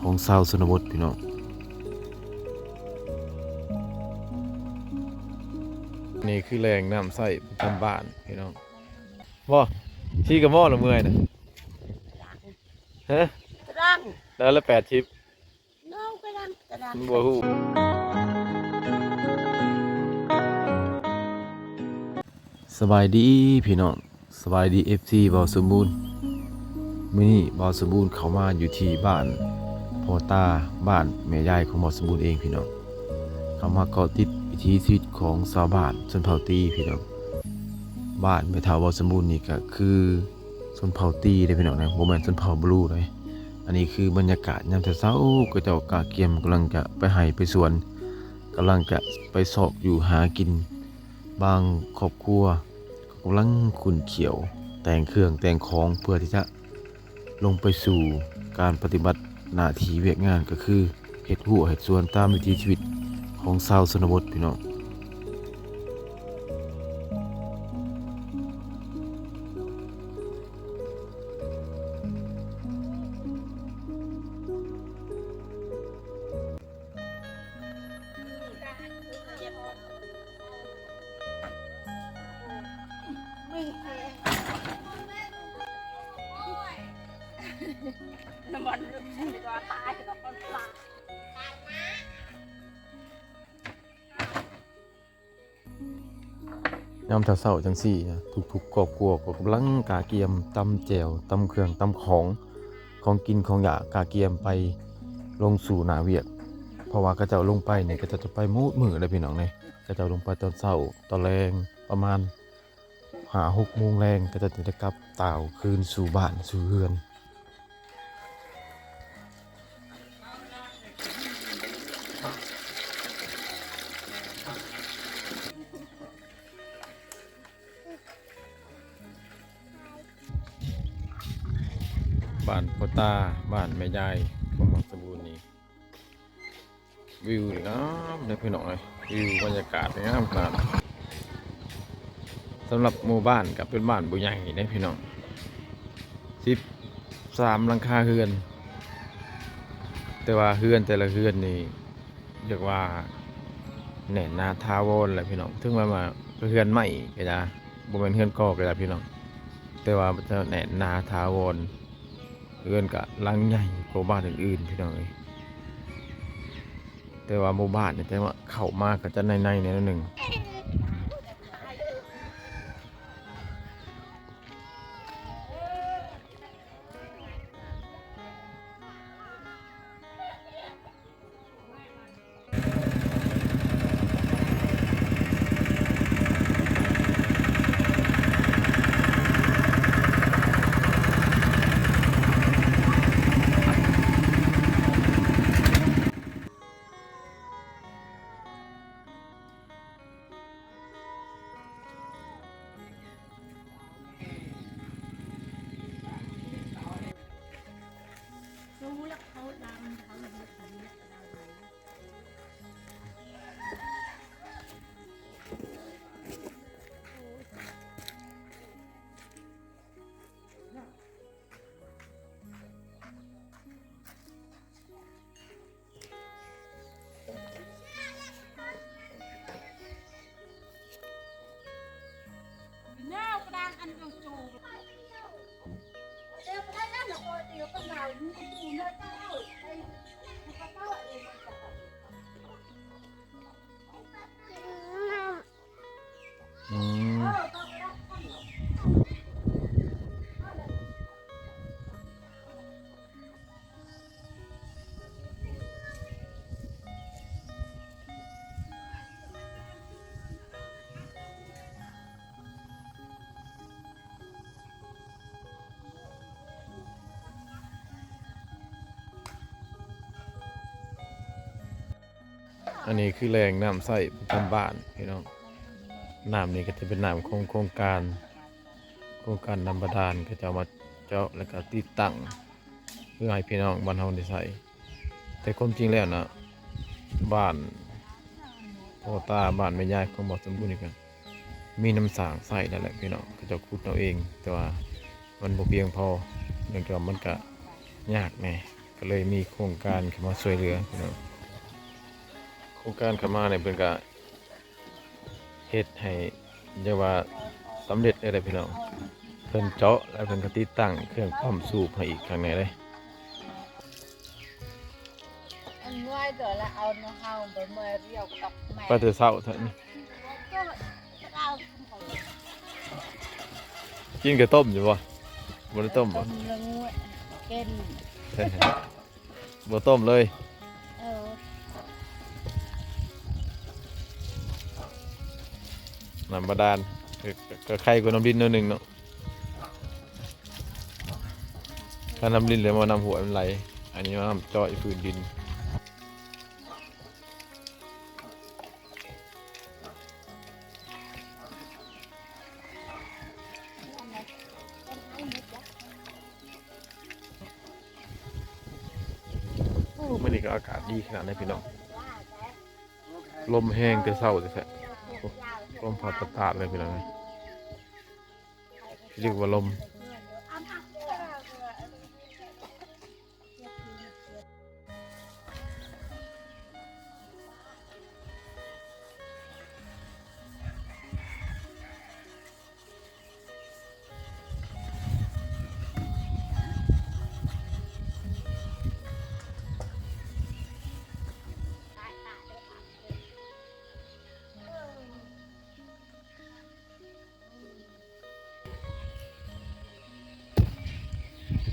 ຂອງຊາວຊົນນະບົດພີ່ນ້ອງ. ນີ້ຄືແຫຼ່ງນ້ຳໃຊ້ປະຈຳບ້ານພີ່ນ້ອງ. ບໍ່ ທີ່ກະໝໍ້ລະເມື່ອຍນະ. ຮະ? ຕະລັງ ໄດ້ລະແປດສິບ. ເອົາກະດັງກະດັງ ບໍ່ຮູ້. ສະບາຍດີພີ່ນ້ອງ, ສະບາຍດີ ເອັຟຊີ ບ່າວສົມບູນ. ມື້ນີ້ບ່າວສົມບູນເຂົ້າມາຢູ່ທີ່ບ້ານພໍ່ຕາ, ບ້ານແມ່ຍາຍຂອງບ່າວສົມບູນເອງພີ່ນ້ອງ. ເຂົ້າມາເກາະຕິດວິຖີຊີວິດຂອງຊາວບ້ານຊົນເຜົ່າຕີພີ່ນ້ອງ. ບ້ານແມ່ເຖົ້າບ່າວສົມບູນນີ້ກະຄື ຊົນເຜົ່າຕີເດ້ພີ່ນ້ອງນະ, ບໍ່ແມ່ນຊົນເຜົ່າບລູເດ້. ອັນນີ້ຄືບັນຍາກາດຍາມເຊົ້າໆ ເຂົາເຈົ້າກະກຽມກຳລັງຈະໄປໄຮ່ໄປສວນ, ກຳລັງຈະໄປຊອກຢູ່ຫາກິນ. ບາງຄອບຄົວກໍກຳລັງຂຸ້ນຂ້ຽວ ແຕ່ງເຄື່ອງແຕ່ງຂອງ ເພື່ອທີ່ຈະລົງໄປສູ່ການປະຕິບັດໜ້າທີ່ວຽກງານ ກໍຄື ເຮັດຮົ້ວເຮັດສວນຕາມວິຖີຊີວິດຂອງຊາວຊົນນະບົດພີ່ນ້ອງ. ນ້ຳມັນ ຍາມເຊົ້າໆ ຈັ່ງຊີ້ນະ ທຸກໆ ຄອບຄົວກໍກຳລັງກະກຽມຕຳແຈ່ວ ຕຳເຄື່ອງ ຕຳຂອງ ຂອງກິນຂອງຢາກ ກະກຽມໄປລົງສູ່ໜ້າວຽກ. ເພາະວ່າເຂົາເຈົ້າລົງໄປນີ້ ເຂົາເຈົ້າຈະໄປໝົດມື້ເດ້ພີ່ນ້ອງເດ້. ເຂົາເຈົ້າລົງໄປຕອນເຊົ້າ ຕອນແລງ ປະມານຫ້າຫົກໂມງແລງ ເຂົາເຈົ້າຈຶ່ງໄດ້ກັບຕ່າວຄືນສູ່ບ້ານສູ່ເຮືອນ. ບ້ານພໍ່ຕາ ບ້ານແມ່ຍາຍຂອງບັກສະບູນນີ້ ວິວນີ້ງາມເດ້ພີ່ນ້ອງເອີຍ, ວິວບັນຍາກາດນີ້ງາມຂະໜາດ. ສຳລັບໝູ່ບ້ານກໍເປັນບ້ານບໍ່ໃຫຍ່ເດ້ພີ່ນ້ອງ, ສິບສາມຫຼັງຄາເຮືອນ, ແຕ່ວ່າເຮືອນແຕ່ລະເຮືອນນີ້ ຮຽກວ່າແໜ້ນໜາຖາວອນແຫຼະພີ່ນ້ອງ. ເຖິງແມ່ນວ່າເຮືອນໄມ້ກໍຢ່າ, ບໍ່ແມ່ນເຮືອນກໍ່ກໍຢ່າພີ່ນ້ອງ, ແຕ່ວ່າຈະແໜ້ນໜາຖາວອນ. ເຮືອນກະຫຼັງໃຫຍ່ກວ່າບ້ານອື່ນໆ ພີ່ນ້ອງເອີຍ. ແຕ່ວ່າໝູ່ບ້ານນີ້ ແຕ່ວ່າເຂົ້າມາກໍຈະໃນໆ ແນວໜຶ່ງ. ອືມ. ອັນນີ້ຄືແຫຼ່ງນ້ຳໃຊ້ປະຈຳບ້ານພີ່ນ້ອງ. ນ້ຳນີ້ກໍຈະເປັນນ້ຳຂອງໂຄງການ ໂຄງການນ້ຳບາດານ ເຂົາເຈົ້າມາເຈາະ ແລ້ວກໍຕິດຕັ້ງ ເພື່ອໃຫ້ພີ່ນ້ອງບ້ານເຮົາໄດ້ໃຊ້. ແຕ່ຄວາມຈິງແລ້ວນະ ບ້ານພໍ່ຕາ ບ້ານແມ່ຍາຍຂອງບ່າວສົມບູນນີ້ກໍມີນ້ຳສ້າງໃຊ້ນັ້ນແຫຼະພີ່ນ້ອງ, ເຂົາເຈົ້າຂຸດເອົາເອງ ແຕ່ວ່າມັນບໍ່ພຽງພໍ ເນື່ອງຈາກວ່າມັນກະຍາກແດ່. ກໍເລີຍມີໂຄງການເຂົ້າມາຊ່ວຍເຫຼືອພີ່ນ້ອງ. ໂຄງການເຂົ້າມານີ້ເພິ່ນກໍເຮັດໃຫ້ ເອີ້ນວ່າສຳເລັດເລີຍພີ່ນ້ອງ. ເພິ່ນເຈາະແລ້ວເພິ່ນກໍຕິດຕັ້ງເຄື່ອງປ້ຳສູບໃຫ້ອີກຂ້າງໃນເດ້. ໄປແຕ່ເຊົ້າເທື່ອນີ້. ກິນກະຕົ້ມຢູ່ບໍ່? ບໍ່ໄດ້ຕົ້ມບໍ່? ຕົ້ມລະງວດ ເປັນ ບໍ່ຕົ້ມເລີຍ. ເອີ ນ້ຳບາດານ ກະ ກະໄຄກວ່ານ້ຳລິນໜ້ອຍໜຶ່ງເນາະ. ຖ້ານ້ຳລິນແລ້ວວ່ານ້ຳຫ້ວຍມັນໄຫຼ, ອັນນີ້ນ້ຳເຈາະຢູ່ພື້ນດິນ. ໂອ້ ມື້ນີ້ກໍອາກາດດີຂະໜາດເລີຍພີ່ນ້ອງ, ລົມແຮງແຕ່ເຊົ້າແທ້ໆ. ໂອ້ ລົມພັດຕາດໆເລີຍພີ່ນ້ອງ, ເອີ້ນວ່າລົມ.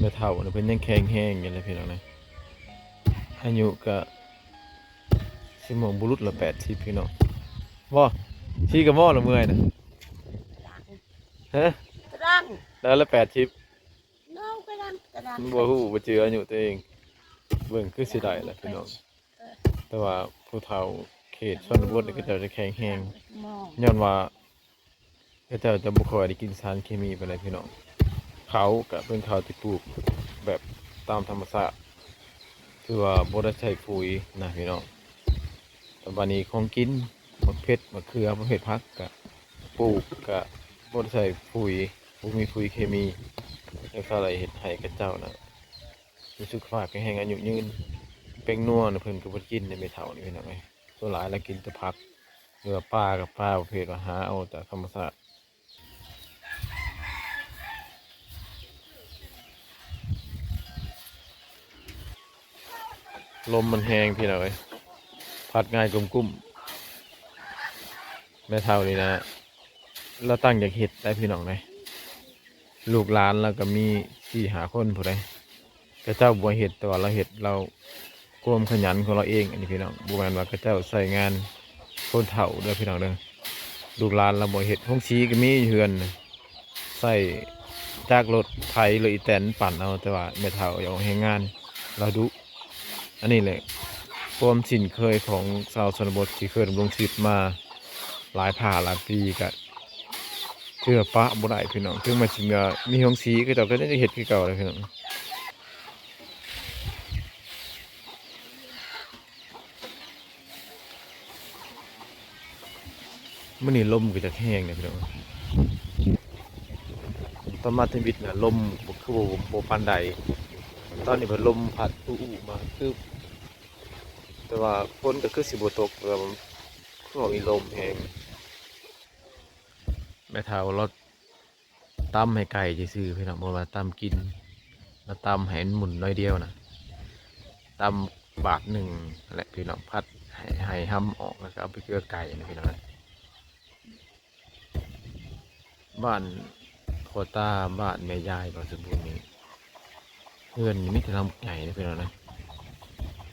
ແມ່ເຖົ້ານີ້ເພິ່ນຍັງແຂງແຮງຢູ່ເລີຍພີ່ນ້ອງເອີຍ. ອາຍຸກະຊິບໍ່ ບໍ່ຫຼຸດລະແປດສິບພີ່ນ້ອງ. ບໍ່ ຊິກະໝໍລະເມື່ອຍນະ. ຮະ? ກະດັງ ໄດ້ລະແປດສິບ. ນ້ອງກະດັງ ກະດັງ. ມັນບໍ່ຮູ້ ບໍ່ຈື່ອາຍຸຕົວເອງ. ເບິ່ງຄືຊິໄດ້ລະພີ່ນ້ອງ. ແຕ່ວ່າຜູ້ເຖົ້າເຂດຊົນນະບົດນີ້ ເຂົາເຈົ້າຈະແຂງແຮງ ຍ້ອນວ່າເຂົາເຈົ້າຈະບໍ່ຄ່ອຍໄດ້ກິນສານເຄມີປານໃດພີ່ນ້ອງ. ເຂົາກະເປັນເຂົ້າທີ່ປູກແບບຕາມທຳມະຊາດ ຄືວ່າບໍ່ໄດ້ໃສ່ປຸ໋ຍນະພີ່ນ້ອງ. ແຕ່ບາດນີ້ຂອງກິນ ໝາກເຜັດ ໝາກເຂືອ ປະເພດຜັກ ກະປູກ ກະບໍ່ໄດ້ໃສ່ປຸ໋ຍ ບໍ່ມີປຸ໋ຍເຄມີ ແລ້ວກໍເລີຍເຮັດໃຫ້ເຂົາເຈົ້ານະ ມີສຸຂະພາບແຂງແຮງ ອາຍຸຍືນ. ແປ້ງນົວນະເພິ່ນກໍບໍ່ໄດ້ກິນເດ້ ແມ່ເຖົ້ານີ້ພີ່ນ້ອງເອີຍ. ສ່ວນຫຼາຍລາວກິນແຕ່ຜັກ ຫຼືວ່າປາ ກັບປາປະເພດວ່າຫາເອົາຈາກທຳມະຊາດ. ລົມມັນແຮງພີ່ນ້ອງເອີຍ, ພັດງ່າຍກຸ້ມໆ. ແມ່ເຖົ້ານີ້ນະ ລາວຕັ້ງຢາກເຮັດໄດ໋ພີ່ນ້ອງເອີຍ. ລູກຫຼານລາວກໍມີສີ່ຫ້າຄົນພຸ້ນໃດ໋. ເຂົາເຈົ້າບໍ່ເຮັດ ແຕ່ວ່າລາວເຮັດ ລາວ ຄວາມຂະຫຍັນຂອງລາວເອງ ອັນນີ້ພີ່ນ້ອງ. ບໍ່ແມ່ນວ່າເຂົາເຈົ້າໃຊ້ງານຄົນເຖົ້າເດີພີ່ນ້ອງເດີ. ລູກຫຼານລາວບໍ່ເຮັດ. ໂຮງສີກໍມີຢູ່ເຮືອນ ໃຊ້ຈັກລົດໄຖ ຫຼືອີແຕນປັ່ນເອົາ, ແຕ່ວ່າແມ່ເຖົ້າຢາກອອກແຮງງານ ລາວດຸ. ອັນນີ້ແຫຼະຄວາມຊິນເຄີຍຂອງຊາວຊົນນະບົດທີ່ເຄີຍດຳລົງຊີວິດມາຫຼາຍຜ່າຫຼາຍປີ ກະເທື່ອປະບໍ່ໄດ້ພີ່ນ້ອງ. ເຖິງແມ່ນຊິມີໂຮງສີ ເຂົາເຈົ້າກໍຍັງຈະເຮັດຄືເກົ່າເລີຍພີ່ນ້ອງ. ມື້ນີ້ລົມກໍຈະແຮງເດ້ພີ່ນ້ອງ. ຕອນມາທຳອິດນະ ລົມບໍ່ ຄືບໍ່ ບໍ່ປານໃດ. ຕອນນີ້ພັດລົມພັດອູໆມາ ຄື ແຕ່ວ່າຝົນກໍຄືຊິບໍ່ຕົກ ແຕ່ວ່າຄືວ່າມີລົມແຮງ. ແມ່ເຖົ້າລາວ ຕຳໃຫ້ໄກ່ຊື່ໆ ພີ່ນ້ອງ, ບໍ່ວ່າຕຳກິນ ລາວຕຳໃຫ້ມັນໝຸ່ນໜ້ອຍດຽວນະ, ຕຳບາດໜຶ່ງແຫຼະພີ່ນ້ອງ, ຜັດໃຫ້ ໃຫ້ຮຳອອກ ແລ້ວກໍເອົາໄປເກືອໄກ່ນະພີ່ນ້ອງ. ບ້ານພໍ່ຕາ ບ້ານແມ່ຍາຍ ບ້ານສົມບູນນີ້ ເຮືອນນີ້ມີແຕ່ຫຼັງບັກໃຫຍ່ເດ້ພີ່ນ້ອງນະ.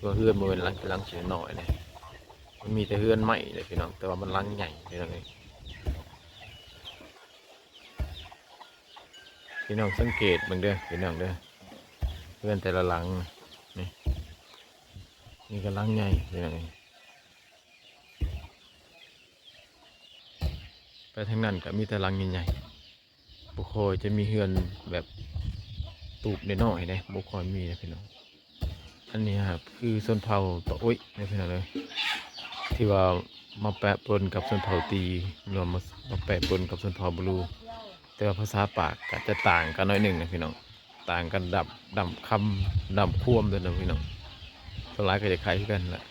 ວ່າເຮືອນບໍ່ແມ່ນຫຼັງ ຫຼັງຊິນ້ອຍເດ້, ມັນມີແຕ່ເຮືອນໄມ້ເດ້ພີ່ນ້ອງ, ແຕ່ວ່າມັນຫຼັງໃຫຍ່ພີ່ນ້ອງເອີຍ. ພີ່ນ້ອງສັງເກດເບິ່ງເດີພີ່ນ້ອງເດີ, ເຮືອນແຕ່ລະຫຼັງນີ້ ນີ້ກໍຫຼັງໃຫຍ່ພີ່ນ້ອງເອີຍ. ໄປທາງນັ້ນກໍມີແຕ່ຫຼັງໃຫຍ່ໆ, ບໍ່ຄ່ອຍຈະມີເຮືອນແບບຕູບນ້ອຍໆເດ້, ບໍ່ຄ່ອຍມີເດ້ພີ່ນ້ອງ. ອັນນີ້ຫາກຄືຊົນເຜົ່າຕະໂອ້ຍເດ້ພີ່ນ້ອງເອີຍ, ທີ່ວ່າມາແປະປົນກັບຊົນເຜົ່າຕີ ຫຼືວ່າມາ ມາແປະປົນກັບຊົນເຜົ່າບລູ, ແຕ່ວ່າພາສາປາກກໍຈະຕ່າງກັນໜ້ອຍໜຶ່ງນະພີ່ນ້ອງ, ຕ ຕ່າງກັນດຳ ດຳຄຳ ດຳຄວມເດ້ອພີ່ນ້ອງ. ສ່ວນຫຼາຍກໍຈະຂາຍຄືກັນແຫຼະ.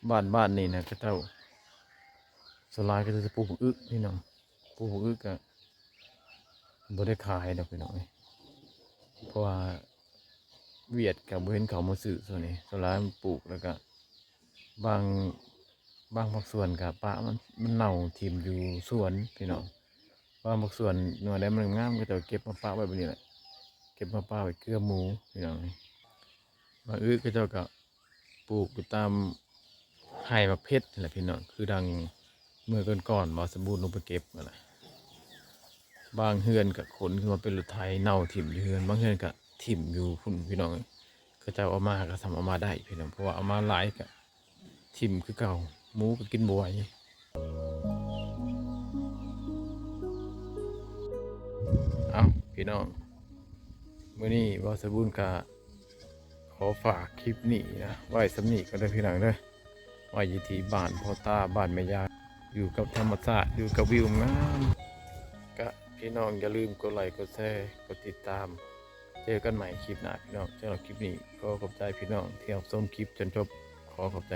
ບ້ານ ບ້ານນີ້ນະ ເຂົາເຈົ້າ ສ່ວນຫຼາຍເຂົາເຈົ້າຈະປູກບັກອຶພີ່ນ້ອງ. ປູກບັກອຶກະບໍ່ໄດ້ຂາຍດອກພີ່ນ້ອງເອີຍ ເພາະວ່າຫວຽດກະບໍ່ເຫັນເຂົາມາຊື້ຊ່ວງນີ້. ສ່ວນຫຼາຍມັນປູກແລ້ວກະບາງ ບາງພາກສ່ວນກະປະມັນ ມັນເນົ່າຖິ້ມຢູ່ສວນພີ່ນ້ອງ. ບາງພາກສ່ວນໜ່ວຍໃດມັນງາມ ເຂົາເຈົ້າເກັບມາປະໄວ້ແບບນີ້ແຫຼະ ເກັບມາປະໄວ້ເກືອໝູພີ່ນ້ອງ. ບັກອຶກເຂົາເຈົ້າກະ ປູກຢູ່ຕາມໄຮ່ໝາກເພັດຫັ້ນແຫຼະພີ່ນ້ອງ ຄືດັ່ງເມື່ອກ່ອນໆ ບ່າວສະບູນລົງໄປເກັບຫັ້ນນະ. ບາງເຮືອນກະຂົນຂຶ້ນມາເປັນລົດໄຖເນົ່າຖິ້ມຢູ່ເຮືອນ ບາງເຮືອນກະຖິ້ມຢູ່ພຸ້ນພີ່ນ້ອງ. ເຂົາເຈົ້າເອົາມາກະສ່ຳເອົາມາໄດ້ພີ່ນ້ອງ ເພາະວ່າເອົາມາຫຼາຍກະຖິ້ມຄືເກົ່າ ໝູກະກິນບໍ່ໄຫວ. ເອົ້າ ພີ່ນ້ອງ ມື້ນີ້ບ່າວສະບູນກະ ຂໍຝາກຄລິບນີ້ນະ ໄວ້ສ່ຳນີ້ກ່ອນເດີພີ່ນ້ອງເດີ. ໄວ້ຢູ່ທີ່ບ້ານພໍ່ຕາ ບ້ານແມ່ຍາ ຢູ່ກັບທຳມະຊາດ ຢູ່ກັບວິວງາມ. ກະພີ່ນ້ອງຢ່າລືມກົດໄລ ກົດແຊ ກົດຕິດຕາມ. ເຈີກັນໃໝ່ຄລິບໜ້າພີ່ນ້ອງ. ສຳລັບຄລິບນີ້ ຂໍຂອບໃຈພີ່ນ້ອງທີ່ຮັບຊົມຄລິບຈົນຈົບ. ຂໍຂອບໃຈ.